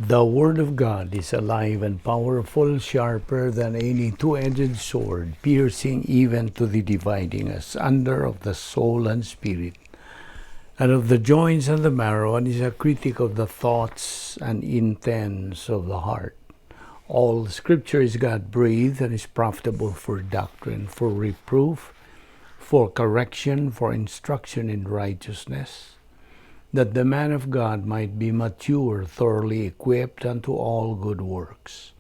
The Word of God is alive and powerful, sharper than any two-edged sword, piercing even to the dividing asunder of the soul and spirit, and of the joints and the marrow, and is a critic of the thoughts and intents of the heart. All Scripture is God-breathed and is profitable for doctrine, for reproof, for correction, for instruction in righteousness, that the man of God might be mature, thoroughly equipped unto all good works.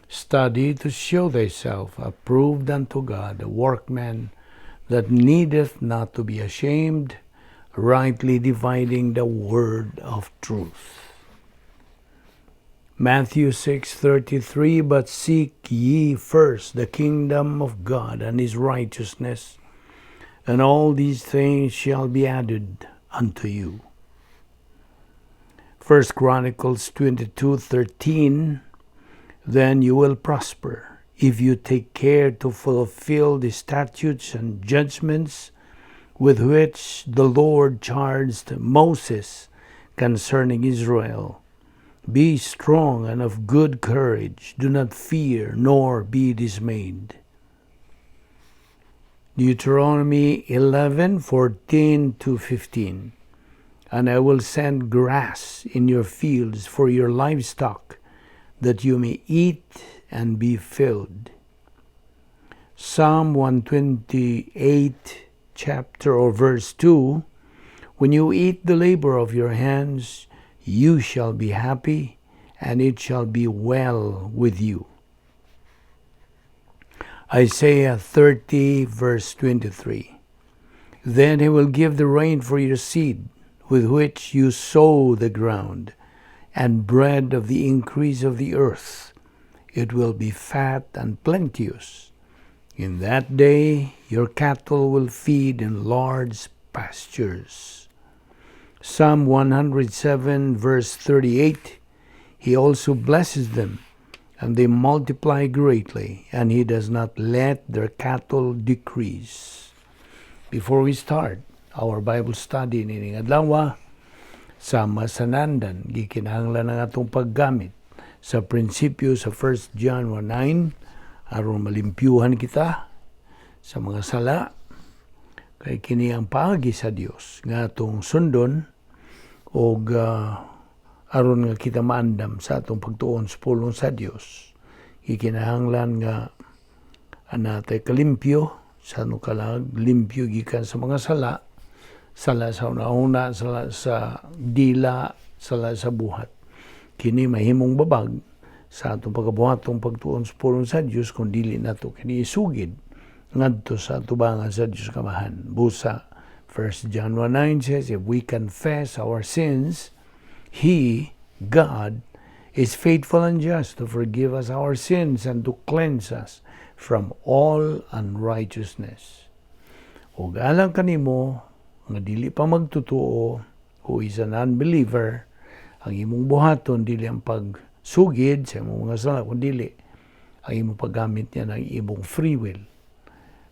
Study to show thyself approved unto God, a workman that needeth not to be ashamed, rightly dividing the word of truth. Matthew 6:33, "But seek ye first the kingdom of God and his righteousness, and all these things shall be added unto you." 1 Chronicles 22:13, "Then you will prosper if you take care to fulfill the statutes and judgments with which the Lord charged Moses concerning Israel. Be strong and of good courage. Do not fear nor be dismayed." Deuteronomy 11:14 to 15, "And I will send grass in your fields for your livestock, that you may eat and be filled." Psalm 128, chapter or verse 2, "When you eat the labor of your hands, you shall be happy, and it shall be well with you." Isaiah 30, verse 23, "Then he will give the rain for your seed, with which you sow the ground, and bread of the increase of the earth. It will be fat and plenteous. In that day your cattle will feed in large pastures." Psalm 107, verse 38, "He also blesses them, and they multiply greatly, and he does not let their cattle decrease." Before we start our Bible study nining adlaw, sama sa nandan, gikinahanglan ang atong paggamit sa prinsipyo sa 1 John 1:9 aron malimpyuhan kita sa mga sala, kay kini ang paagi sa Dios nga atong sundon og aron nga kita maandam sa atong pagtuon sa pulong sa Dios. Gikinahanglan nga anatay kalimpyo sa ano kalag, limpyo gikan sa mga sala, sala sa una-una, sala sa dila, sala sa buhat. Kini mahimong babag sa atong pagkabuhatong pagtuon sa pulong sa Dios kung dili nato kini isugid ngadto sa atubangan sa Dios Kamahan. Busa 1 John 1:9 says, "If we confess our sins, He, God, is faithful and just to forgive us our sins and to cleanse us from all unrighteousness." Ug alang kanimo nga dili pa magtutuo, who is an unbeliever, ang imong buhaton dili ang pagsugid sa imong mga sala, kun dili ang imong paggamit niya ng imong free will.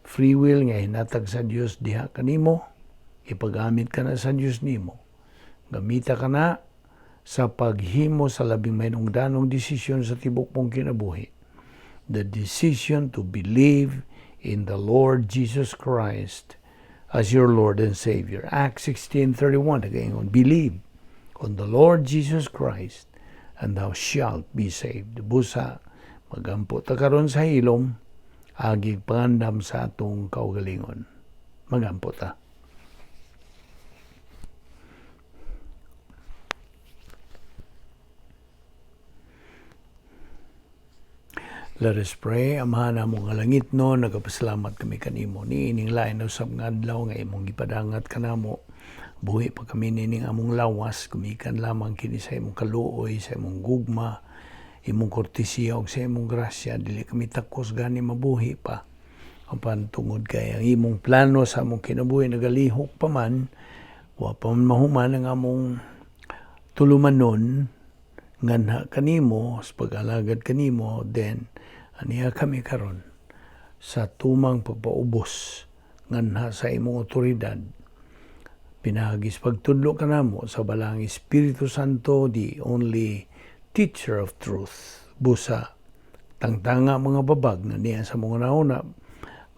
Free will nga hinatag sa Dios diha kanimo, ipagamit ka na sa Dios nimo. Gamita ka na sa paghimo sa labing mahinungdanong desisyon sa tibok mong kinabuhi. The decision to believe in the Lord Jesus Christ as your Lord and Savior. Acts 16:31 nagaingon, "Believe on the Lord Jesus Christ and thou shalt be saved." Busa magampo ta karon sa hilom agig pangandam sa atong kaugalingon. Magampo ta. Let us pray. Amahan namo nga langit no, nagapasalamat kami kanimo niining lain usab nga adlaw nga imong gipadangat kanamo. Buhi pa kami nining among lawas, gumikan lamang kini sa imong kaluoy, sa imong gugma, imong kortesiya ug sa imong grasya. Dili kami takos gani mabuhi pa. Apan tungod kay ang imong plano sa among kinabuhi nagalihok pa man, wa pa man mahuman ang among tulumanon nganha kanimo sa pag-alagad kanimo, then aniya kami karon sa tumang pagpaubos nganha sa imong otoridad. Pinaagi sa pagtudlo kanamo sa Balaang Espiritu Santo, the only teacher of truth. Busa tangtanga mga babag na niya sa mga nauna,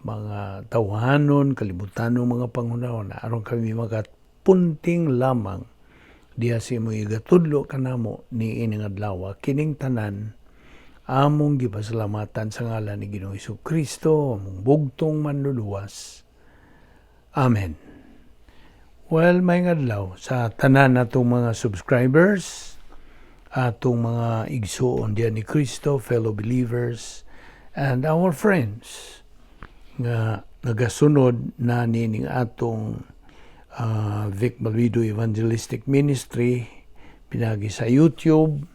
mga tawhanon, kalibutanon, mga panghunahuna, aron kami makapunting lamang diha sa imong igatudlo kanamo ni ining adlaw. Kining tanan among gipasalamatan sa ngalan ni Ginoong Kristo, among bugtong Manluluwas. Amen. Well, maayong adlaw sa tanan natong mga subscribers, atong mga igsuon diyan ni Kristo, fellow believers, and our friends nga nagasunod na nining atong Vic Balbido Evangelistic Ministry pinagi sa YouTube.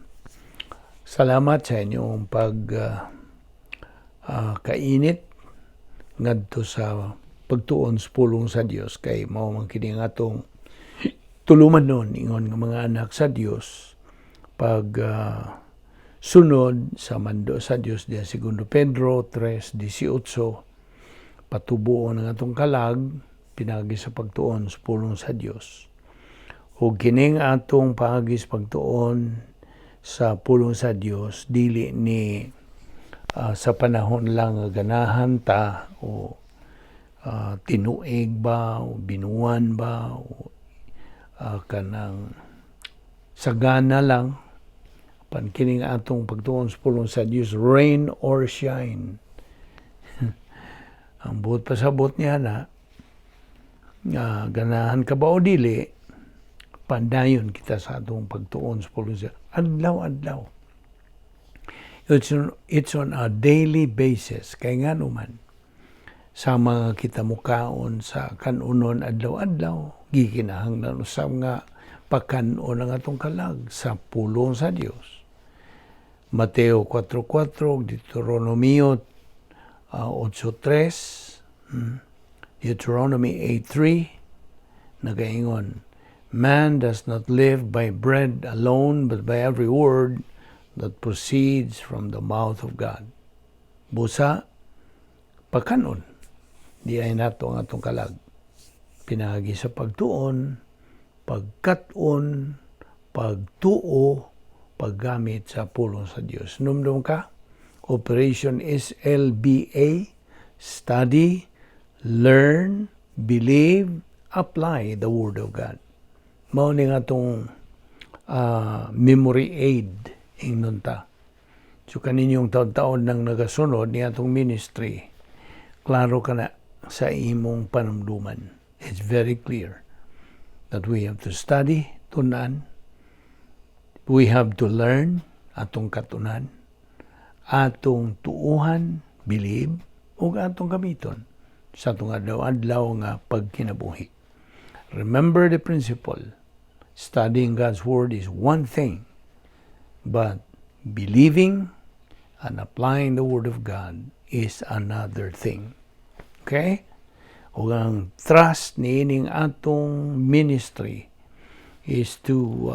Salamat sa inyong pag kainit ngadto sa pagtuon sa pulong sa Dios, kay mao man kini ang atong tulumanon ingon nga mga anak sa Dios, pag sunod sa mando sa Dios diya Segundo Pedro 3:18, patubuon ang atong kalag pinagi sa pagtuon sa pulong sa Dios. Ug kining atong paagi sa pagtuon sa pulong sa Dios, dili ni sa panahon lang nga ganahan ta o tinuig ba o binuan ba o kanang sagana lang, pan kining atong pagtuon sa pulong sa Dios, rain or shine. Ang buot pasabot niya na nga ganahan ka ba o dili, padayon kita sa atong pagtuon sa pulong sa adlaw-adlaw. It's on a daily basis. Kay nga naman, sa mga kita mukaon sa kanunon adlaw-adlaw, gikinahanglan usab nga pakanon ang atong kalag sa pulong sa Dios. Mateo 4.4, Deuteronomio 8.3, Deuteronomy 8.3, nagaingon, "Man does not live by bread alone, but by every word that proceeds from the mouth of God." Busa, pakanon, diay nato ang atong kalag. Pinagi sa pagtuon, pagkat-on, pagtuo, paggamit sa pulong sa Dios. Numdum ka, Operation SLBA, study, learn, believe, apply the Word of God. Mao ni nga atong memory aid ingnon ta. So kaninyong taon-taon nang nagasunod ni atong ministry, klaro ka na sa imong panumduman. It's very clear that we have to study, tunan, we have to learn, atong katunan, atong tuuhan, believe, ug atong gamiton sa atong adlaw-adlaw nga pagkinabuhi. Remember the principle. Studying God's Word is one thing, but believing and applying the Word of God is another thing. Okay? Ug ang thrust niining atong ministry is to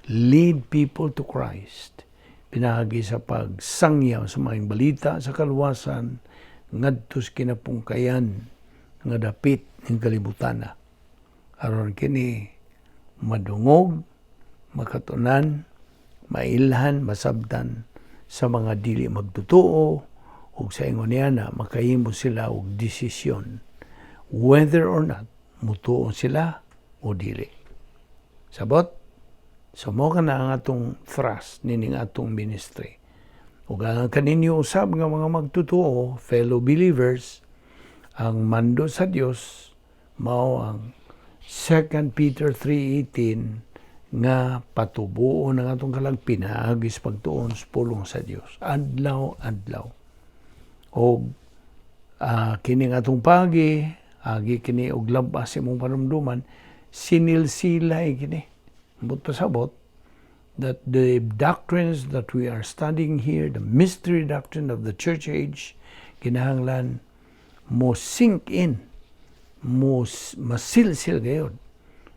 lead people to Christ pinaagi sa pagsangyaw sa maayong balita sa kaluwasan ngadto sa kinapungkayan nga dapit ng kalibutan, aron kini madungog, makatunan, mailhan, masabtan sa mga dili magtotoo, ug sa ingon niya na makahimo sila og desisyon whether or not mutuo sila o dili. Sabot? So mao ka na ang atong thrust nining atong ministry. Ug ang kaninyo usab nga mga magtotoo, fellow believers, ang mando sa Dios mao ang 2 Peter 3:18 nga patubuon ang atong kalag pinaagi sa pagtuon sa pulong sa Dios adlaw-adlaw. Og kining atong pagi, agi kini og labas imong panumduman, sinilsilay kini. Ambot pasabot that the doctrines that we are studying here, the mystery doctrine of the church age, kinahanglan mo sink in, mo masilsil gayod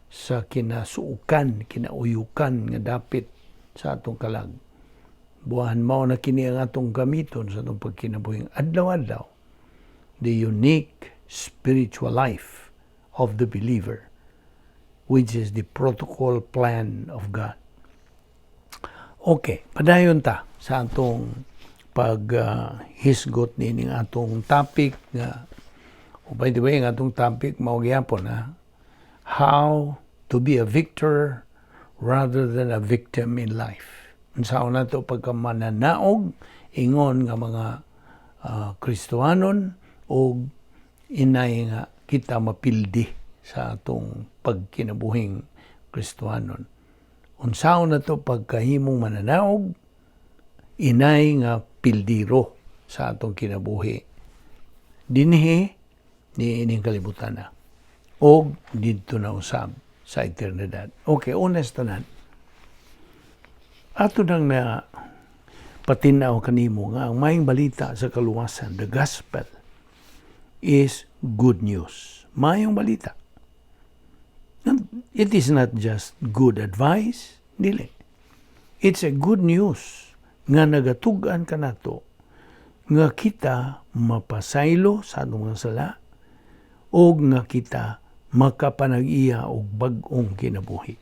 sa kinasuokan, kinauyukan nga dapit sa atong kalag. Buwahan mao na kini ang atong gamiton sa atong pagkinabuhing adlaw-adlaw. The unique spiritual life of the believer, which is the protocol plan of God. Okay, padayon ta sa atong pag hisgot nining atong topic nga. Oh, by the way, ang atong topic mao gyapon ha, how to be a victor rather than a victim in life. Unsaon nato pagka mananaog ingon nga mga Kristohanon o inay nga kita mapildi sa atong pagkinabuhing Kristohanon. Unsaon nato pagkahimong mananaog inay nga pildiro sa atong kinabuhi dinhi ni ining kalibutan na og didto na usab sa eternidad. Okay, honest tanan. Ato nang na patinaw kanimo nga ang maayong balita sa kaluwasan, the gospel, is good news. Maayong balita. It is not just good advice, dili. It's a good news nga nagatug-an kanato nga kita mapasaylo sa atong mga sala og nga kita makapanag-iya og bag-ong kinabuhi.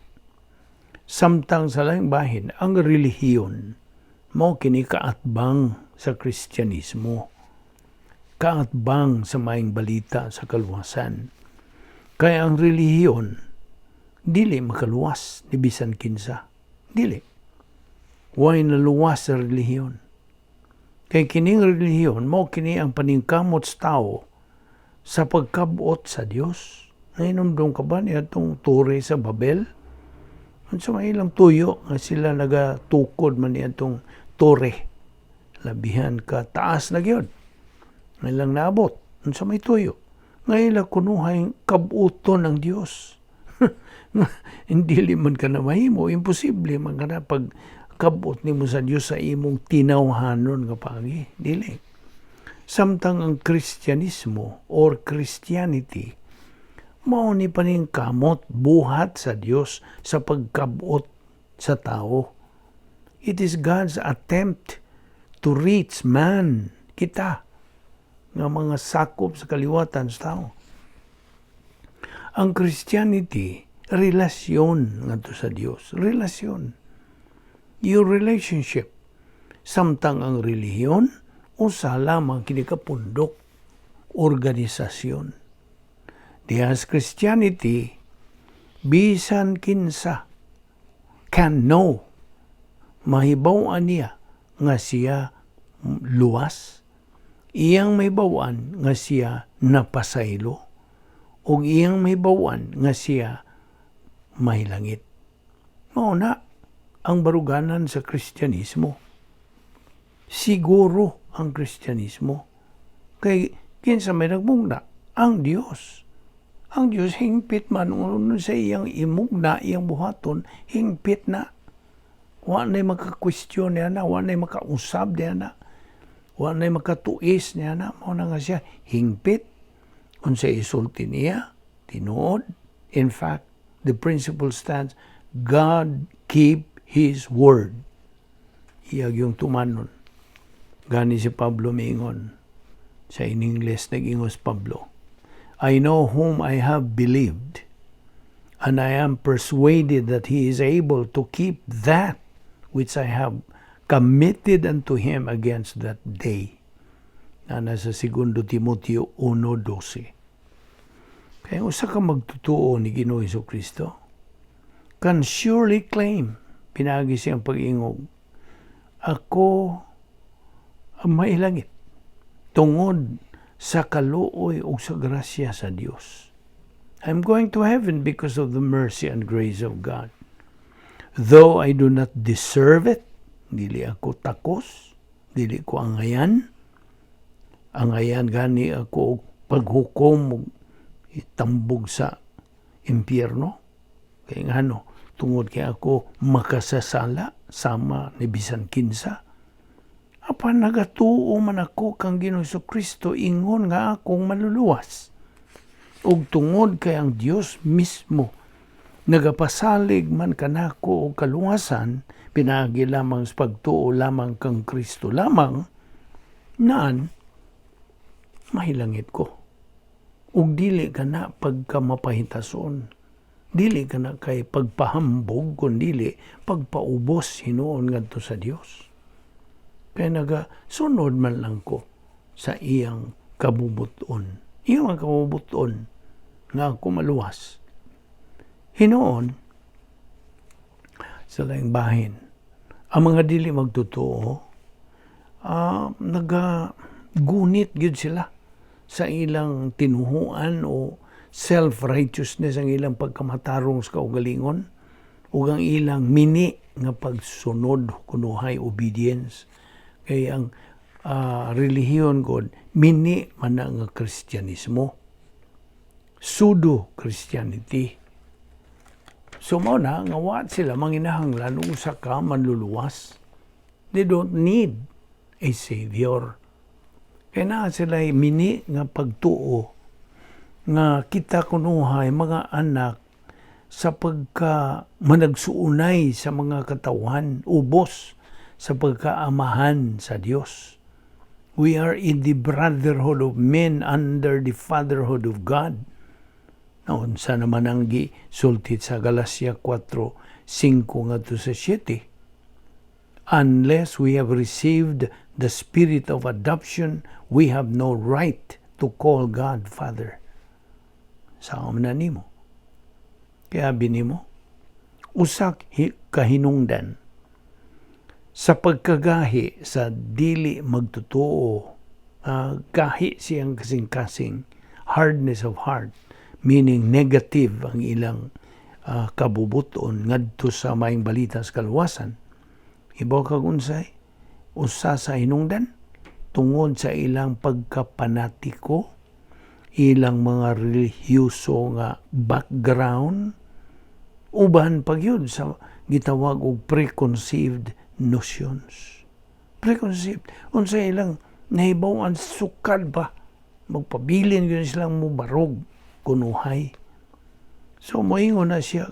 Samtang sa laing bahin, ang relihiyon mao kini kaatbang sa Kristyanismo. Kaatbang sa maayong balita sa kaluwasan. Kaya ang relihiyon dili makaluwas ni bisan kinsa. Dili. Way naluwas sa relihiyon. Kay kining relihiyon mao kini ang paningkamot sa tao sa pagkabot sa Dios. Nahinumdum ka ba niya itong tore sa Babel? Unsa may ilang tuyo nga sila nagatukod man niya itong tore. Labihan ka taas na gyud. Ilang naabot. Unsa may tuyo? Nga ila kunuhay kabuton ng Dios. Hindi man ka na mahimo, imposible man ka na pag kabot nimo sa Dios sa imong tinawhanon nga paagi. Dili. Samtang ang Kristyanismo or Christianity, mao ni paningkamot buhat sa Dios sa pagkabot sa tao. It is God's attempt to reach man, kita, nga mga sakop sa kaliwatan sa tao. Ang Christianity, relasyon ngadto sa Dios. Relasyon. Your relationship. Samtang ang relihiyon, usa lamang kini ka pundok, organisasyon. Dias Christianity, bisan kinsa can know, mahibaw-an niya nga siya luwas, iyang mahibaw-an nga siya napasaylo, ug iyang mahibaw-an nga siya mahilangit. Mao na ang baruganan sa Kristyanismo. Siguro ang Kristyanismo. Kay kinsa may nagmugna? Ang Dios. Ang Dios hingpit man sa iyang imugna, iyang buhaton, hingpit na. Wa na'y maka-question niya na, wa na'y makausab niya na, wa na'y makatuis niya na. Mao na nga siya hingpit. Unsa isulti niya, tinuod. In fact, the principle stands, God keep His word. Iya gyung tumanon. Gani si Pablo miingon. Sa in English, nag-ingon si Pablo, "I know whom I have believed, and I am persuaded that he is able to keep that which I have committed unto him against that day." Na nasa Segundo Timoteo 1:12. Kaya usa ka magtutuo ni Ginoo Kristo can surely claim pinaagi siyang pag-ingog, "Ako ang mailangit tungod sa kaluoy ug sa grasya sa Dios. I'm going to heaven because of the mercy and grace of God. Though I do not deserve it, dili ako takos, dili ko angayan, angayan gani ako og paghukom og itambog sa impyerno. Kay ngano, tungod kay ako makasasala sama ni bisan kinsa. Apan nagatuo man ako kang Ginoo Kristo ingon nga akong maluluwas. Ug tungod kay ang Dios mismo nagapasalig man kanako og kaluwasan pinaagi lamang sa pagtuo lamang kang Kristo lamang, naan mahilangit ko. Ug dili ka na pagka mapahitason. Dili kana kay pagpahambog kundi pagpaubos hinuon ngadto sa Dios. Kay naga sunod man lang ko sa iyang kabubuton. Iyang ang kabubuton nga ako maluwas. Hinuon sa laing bahin, ang mga dili magtotoo, naga gunit gyud sila sa ilang tinuhuan o self-righteousness, ang ilang pagkamatarong sa kaugalingon ug ang ilang mini nga pagsunod kunuhay, obedience, kay ang relihiyon god mini man na nga Kristyanismo, pseudo Christianity. So mao na nga wa sila manginahanglan og usa ka manluluwas. They don't need a savior kay naa sila mini nga pagtuo nga kita kunuhay mga anak sa pagka managsuunay sa mga katawhan, ubos sa pagkaamahan sa Dios. We are in the brotherhood of men under the fatherhood of God. Naunsa naman ang gisultit sa Galacia 4:5 ngadto sa 7? Unless we have received the spirit of adoption, we have no right to call God Father. Sa na nimo. Kaya binimo, usak kahinungdan sa pagkagahi sa dili magtotoo, gahi siyang kasing-kasing, hardness of heart, meaning negative ang ilang kabubuton ngadto sa maayong balita sa kaluwasan. Ibaw kag unsay usa sa hinungdan? Tungod sa ilang pagkapanatiko, ilang mga relihiyoso nga background, uban pagyud sa gitawag og preconceived notions. Preconceived. Unsa ilang nahibaw-an sukad pa, magpabilin gyud silang mubarog kunuhay. So moingon na siya,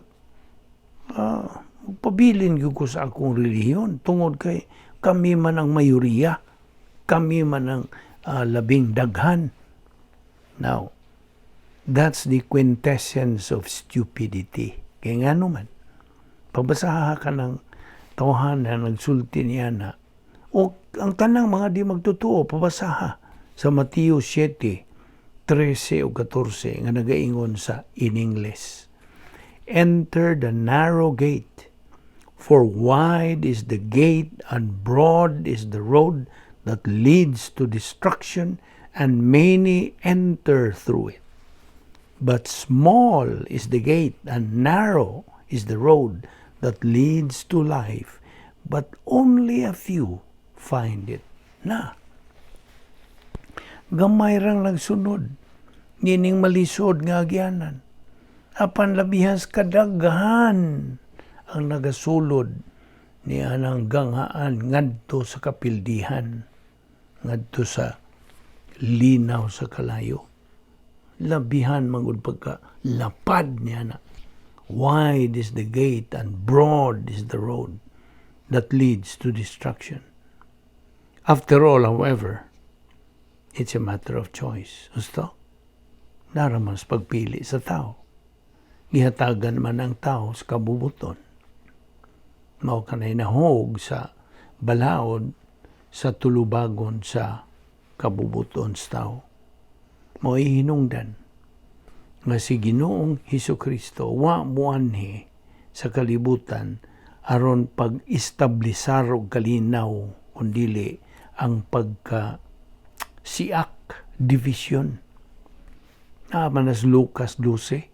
magpabilin gyud ko sa akong relihiyon tungod kay kami man ang mayoriya, kami man ang labing daghan. Now, that's the quintessence of stupidity. Kaya nga naman, pagbasaha ka ng tawhan na nagsulti niya na, o ang tanang mga di magtotoo, pabasaha sa Mateo 7, 13 o 14 nga nagaingon sa in English. "Enter the narrow gate, for wide is the gate and broad is the road that leads to destruction, and many enter through it. But small is the gate and narrow is the road that leads to life, but only a few find it." Na. Gamay rang nagsunod nining malisod nga agyanan. Apan labihas kadaghan ang nagasulod ni anang ganghaan ngadto sa kapildihan, ngadto sa linaw sa kalayo. Labihan mangud pagka lapad niya na. Wide is the gate and broad is the road that leads to destruction. After all, however, it's a matter of choice. Gusto? Naraman sa pagpili sa tao. Gihatagan man ang tao sa kabubuton. Mao kanay nahog sa balaod sa tulubagon sa kabubuton sa tao. Mao'y hinungdan nga si Ginoong Hesus Kristo wa muanhi sa kalibutan aron pag-establisar og kalinaw kundili ang pagka siak, division. Naa man sa Lucas 12,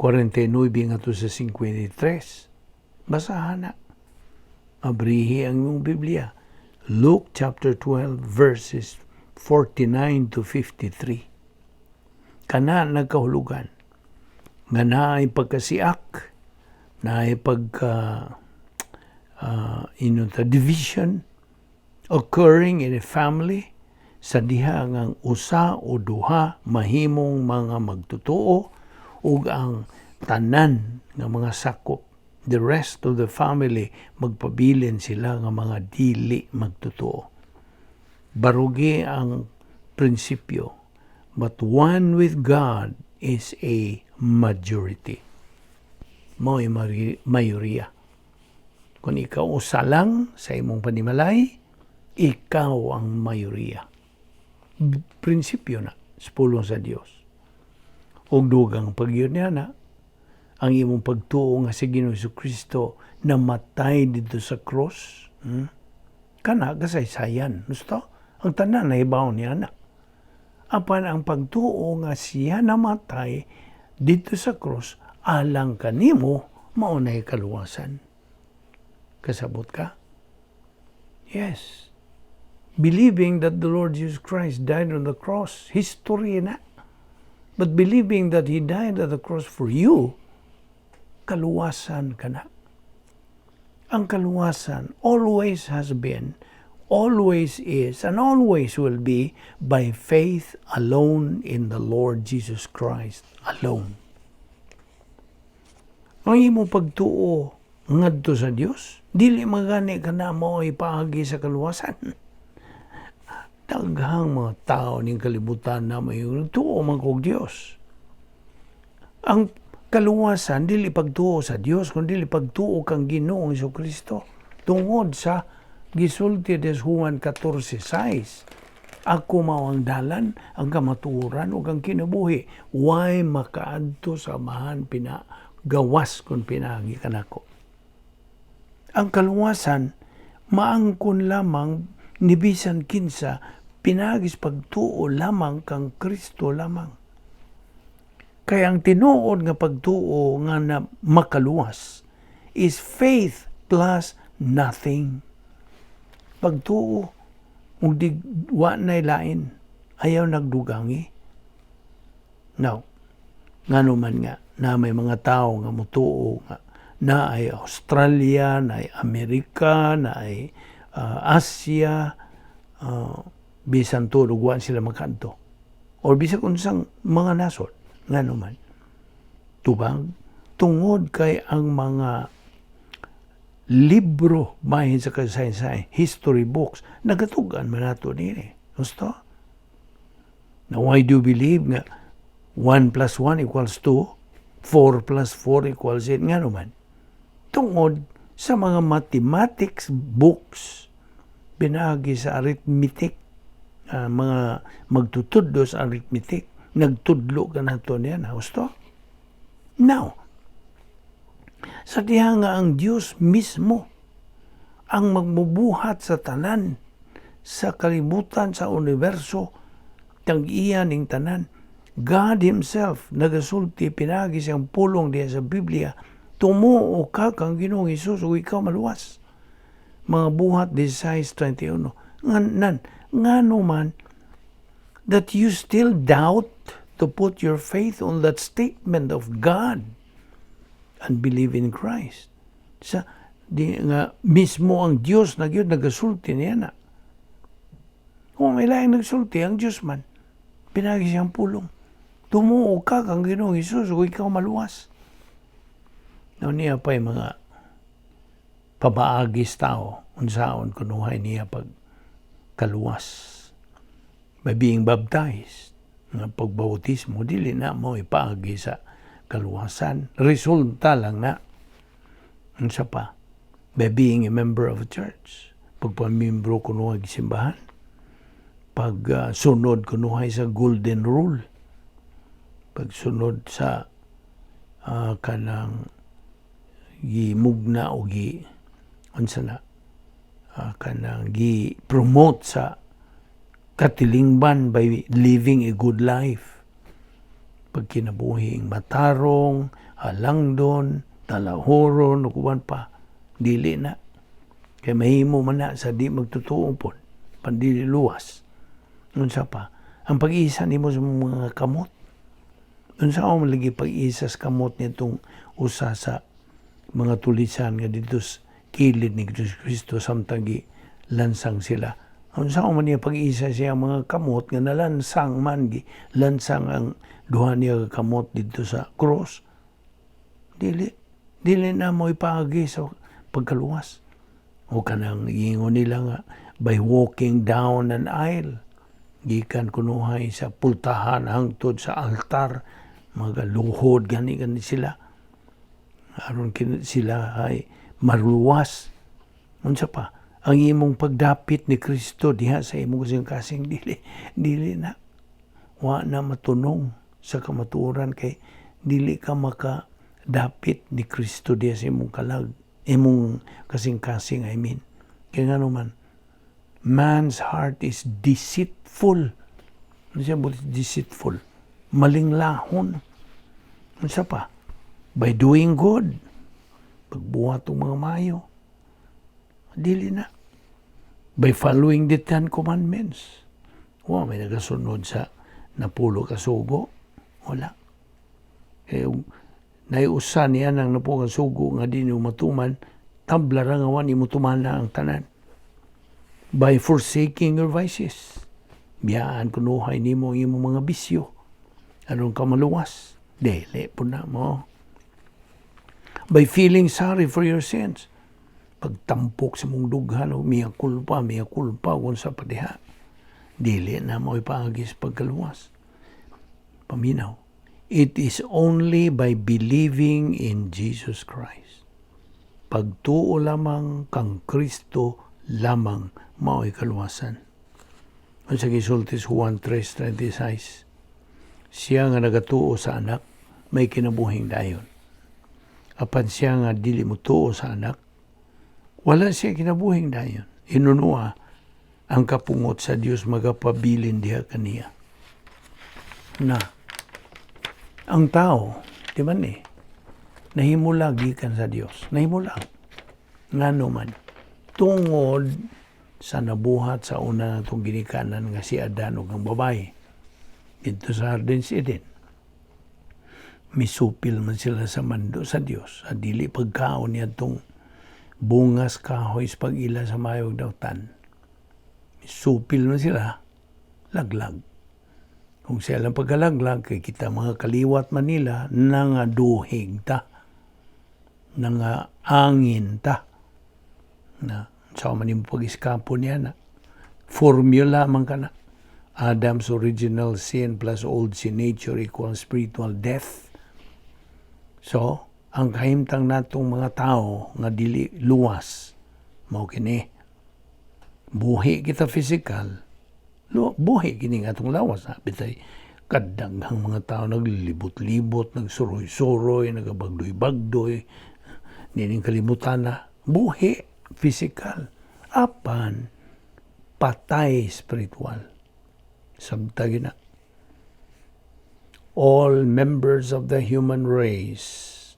49 ngadto sa 53. Basahan na. Abrihi ang imong Biblia. Luke chapter 12 verses 49 to 53. Kana nagkahulugan nga naay pagkasiak, naay pagka inunta division occurring in a family sa diha nga ang usa o duha mahimong mga magtotoo ug ang tanan nga mga sakop, the rest of the family, magpabilin sila nga mga dili magtotoo. Barugi ang prinsipyo, but one with God is a majority. Mao'y mayoriya. Kung ikaw usa lang sa imong panimalay, ikaw ang mayoriya. Prinsipyo na sa pulong sa Dios. Ug dugang pa gyud niya na ang imong pagtuo nga si Ginoong Kristo namatay dito sa cross, Kana kasaysayan. Gusto? Ang tanan nahibaw niya na. Apan ang pagtuo nga siya namatay dito sa cross alang kanimo, mao nay kaluwasan. Kasabot ka? Yes. Believing that the Lord Jesus Christ died on the cross, history na. But believing that He died at the cross for you, kaluwasan ka na. Ang kaluwasan always has been, always is, and always will be by faith alone in the Lord Jesus Christ alone. Ang imong pagtuo ngadto sa Dios, dili magani ka na mo ipaagi sa kaluwasan. Daghang mga tao ning kalibutan na may tuo man kog Dios. Ang kaluwasan dili pagtuo sa Dios kun dili pagtuo kang Ginoong Kristo. Tungod sa gisulti des Juan 14:6, "Ako mao ang dalan, ang kamatuoran ug ang kinabuhi. Way makaadto sa Amahan pina gawas kung pinaagi kanako." Ang kaluwasan maangkon lamang ni bisan kinsa pinaagi sa pagtuo lamang kang Kristo lamang. Kaya ang tinuod nga pagtuo nga na makaluwas is faith plus nothing. Pagtuo ug di wa nay lain, ayaw nagdugangi. Now, ngano man nga na may mga tao nga mutuo nga na ay Australia, na ay Amerika, na ay Asia, bisan tuod wa sila makaadto? Or bisan unsang mga nasod, ngano man? Tubag, tungod kay ang mga libro bahin sa kasaysayan, history books, nagatug-an man nato nini. Gusto? Now, why do you believe nga 1 plus 1 equals 2, 4 plus 4 equals 8? Ngano man? Tungod sa mga mathematics books, binagi sa arithmetic, mga magtutudlo sa arithmetic, nagtudlo ka nato niyan. Gusto? Now, sa diha nga ang Diyos mismo ang magmubuhat sa tanan, sa kalibutan, sa universo, tang iya ning tanan. God Himself nagasulti pinagi siyang pulong diya sa Biblia, "Tumuo ka kang Ginoong Hesus ug ikaw maluwas." Mga Buhat 16:21. Ngan, nan, ngano man that you still doubt to put your faith on that statement of God and believe in Christ? Sa di nga mismo ang Dios na gyud nagasulti niya na. Kung may laing nagsulti, ang Dios man. Pinagi siyang pulong. "Tumuo ka kang Ginoong Hesus ug ikaw maluwas." No niya pa'y mga pabaagis tao unsaon kunuhay niya pag kaluwas by being baptized, nga pagbautismo dili na mo ipaagi sa kaluwasan, resulta lang na. Unsa pa? By being a member of a church, pagpamimbro kunuhay simbahan, pag sunod kunuhay sa golden rule, pagsunod sa kanang gimugna o gi unsa na kanang gi-promote sa katilingban by living a good life, pagkinabuhing matarong, halangdon, talahoron ug uban pa. Dili na kay mahimo man na sa di magtotoo pod pandili luwas. Unsa pa? Ang pag-isa nimo sa mga kamot. Unsa man lagi pag-isa sa kamot nitong usa sa mga tulisan nga dito sa kilid ni Kristo samtang lansang sila? Unsa man niya pag-isa siya mga kamot nga nalansang man, gi lansang ang duha niya ka kamot dito sa cross? Dili dili na mo ipaagi sa pagkaluwas. O kanang ingon nila nga by walking down an aisle gikan kunuhay sa pultahan hangtod sa altar, magaluhod gani gani sila. Aron sila ay maluwas. Unsa pa? Ang imong pagdapit ni Kristo diha sa imong kasing-kasing, dili dili na, wa na matunong sa kamatuoran kay dili ka makadapit ni Kristo diha sa imong kalag, imong kasing-kasing, I mean. Kaya nga naman, man's heart is deceitful. Ano siya deceitful? Malinglahon. Ano pa? By doing good. Pagbuhat og mga mayo. Dili na. By following the Ten Commandments. Wa may nagasunod sa napulo ka sugo. Wala. Kaya naiusa niya ng napulo ka sugo nga di nimo matuman, tabla ra nga wa nimo tumana ang tanan. By forsaking your vices. Biyaan kunuhay nimo ang imong mga bisyo. Aron ka maluwas? Dili po na mo. By feeling sorry for your sins. Pagtampok sa mong dughan, o mea culpa, kung sa padiha. Dili na mo ipaagi sa pagkaluwas. Paminaw. It is only by believing in Jesus Christ. Pagtuo lamang kang Kristo lamang mao'y kaluwasan. Ang sa gisulti sa Juan 3:36, siya nga nagatuo sa Anak, may kinabuhing dayon. Apan siya nga dili motuo sa Anak, wala siya kinabuhing dayon. Hinunua, ang kapungot sa Dios magapabilin diha kaniya. Na, ang tao, di ba ni, nahimulag gikan sa Dios. Nahimulag. Ngano man, tungod sa nabuhat sa una natong ginikanan nga si Adan ug ang babae didto sa Hardin sa Eden. Misupil man sila sa mando sa Dios. Sa dili pagkaon niya itong bungas kahoy sa pag-ila sa mayog dautan. Misupil man sila, laglag. Kung sila pagkalaglag, kay kita mga kaliwat Manila, nangaduhig ta. Nangaangin ta. Na, sa man yung pag-iskapo niya na. Formula man ka na. Adam's original sin plus old sin nature equals spiritual death. So, ang kahimtang natong mga tao nga dili luwas, mao kini. Buhi kita physical, buhi kini nga atong lawas. Ha? Bitay, kadaghang mga tao naglilibot-libot, nagsuroy-suroy, nagabagdoy-bagdoy, nining kalibutan na, buhi, physical. Apan, patay spiritual. Samtagi na. All members of the human race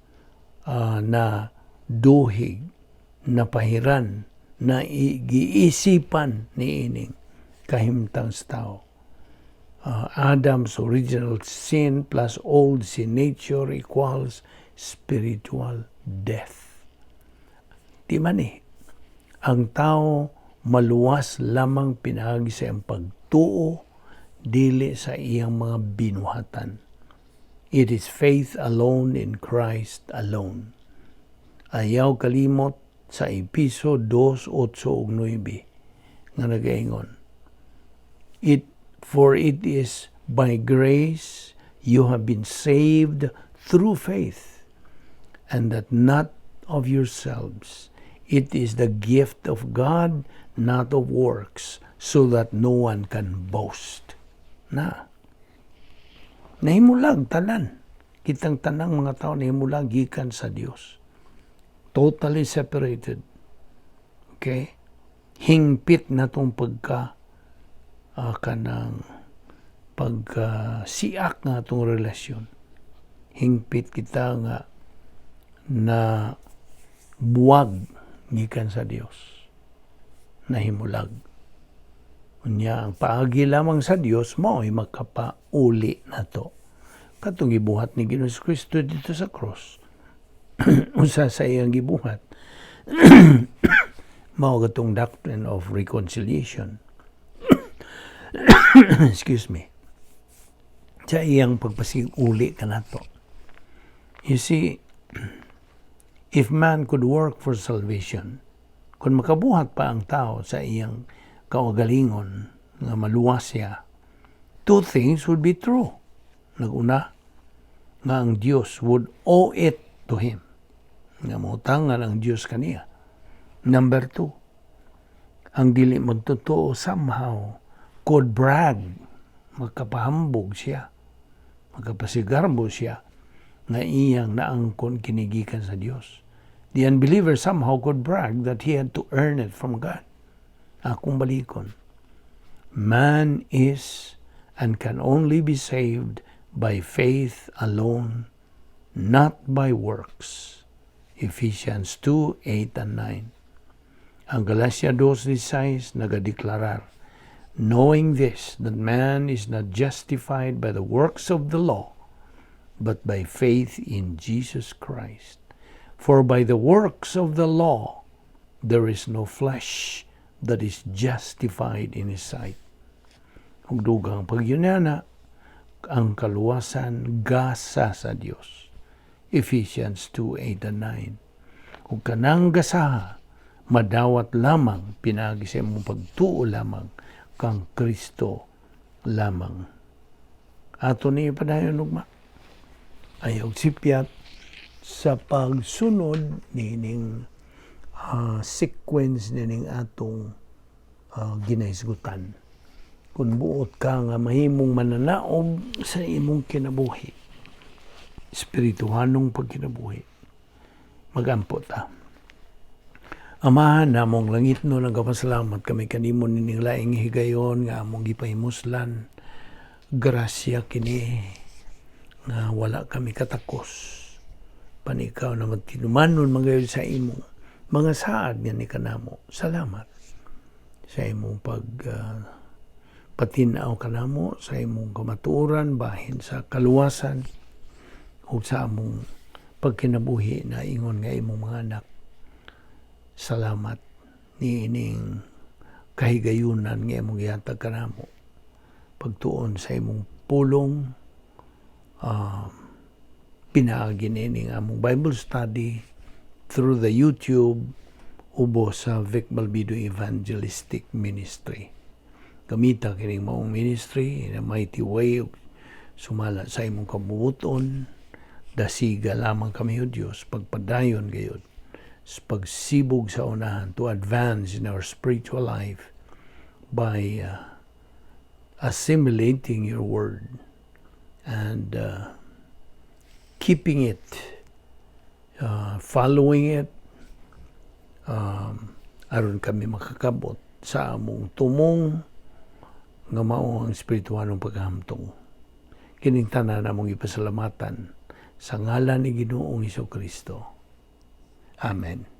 na duhig, na pahiran, na giisipan ni ining kahimtang sa tao. Adam's original sin plus old sin nature equals spiritual death. Di man eh. Ang tao maluwas lamang pinaagi sa iyang pagtuo, dili sa iyang mga binuhatan. It is faith alone in Christ alone. Ayaw kalimot sa Epeso 2, 8 ug 9 nga nagaingon. For it is by grace you have been saved through faith, and that not of yourselves. It is the gift of God, not of works, so that no one can boast. Na. Nahimulag tanan. Kitang tanang mga tao nahimulag gikan sa Dios. Totally separated. Okay? Hingpit na tong pagka kanang pagka siak nga atong relasyon. Hingpit kita nga na buwag gikan sa Dios. Nahimulag. Unya, ang paagi lamang sa Dios mao'y makapauli nato. Katong gibuhat ni Ginoong Kristo didto sa cross. Usa sa iyang gibuhat mao katong doctrine of reconciliation. Excuse me. Sa iyang pagpasig-uli kanato. You see, if man could work for salvation, kung makabuhat pa ang tao sa iyang kaugalingon nga maluwas siya, two things would be true. Naguna, nga ang Dios would owe it to him. Nga mautangan ang Dios kaniya. Number two, ang dili magtotoo somehow could brag, magkapahambog siya, magkapasigarbo siya nga iyang naangkon kini gikan sa Dios. The unbeliever somehow could brag that he had to earn it from God. Akong balikon. Man is and can only be saved by faith alone, not by works. Ephesians 2:8 and 9. Ang Galatia 2:16 nagadeklarar, "Knowing this, that man is not justified by the works of the law, but by faith in Jesus Christ. For by the works of the law, there is no flesh that is justified in His sight." Ug dugang pagyunana, ang kaluwasan gasa sa Dios. Ephesians 2:8 and 9. Ug kanang gasaha, madawat lamang pinaagi sa imong pagtuo lamang kang Kristo lamang. Ato ni padayon ugma. Ayaw sipyat sa pagsunod nining sequence nining atong ginahisgutan. Kung buot ka nga mahimong mananaog sa imong kinabuhi, espirituhanong pagkinabuhi, magampo ta. Amahan namong langitnon, nagapasalamat kami kanimo nining laing higayon nga among gipahimuslan. Grasya kini nga wala kami katakos. Panikaw na magtinumanon magayon sa imo mga saad nga ni kanamo. Salamat sa imong pag patinaw kanamo sa imong kamatuoran bahin sa kaluwasan ug sa among pagkinabuhi na ingon nga imong mga anak. Salamat niining kahigayunan nga imong gihatag kanamo pagtuon sa imong pulong, pinaagi nining among Bible study through the YouTube ubos sa Vic Balbido Evangelistic Ministry. Gamita kining maong ministry in a mighty way sumala sa imong kabubuton. Dasiga lamang kami, O Dios, pagpadayon gayud sa pagsibog sa unahan, to advance in our spiritual life by assimilating your word and keeping it, following it, aron kami makakabot sa among tumong nga mao ang espirituhanong pagkahamtong. Kining tanan among ipasalamatan sa ngalan ni Ginoong Kristo. Amen.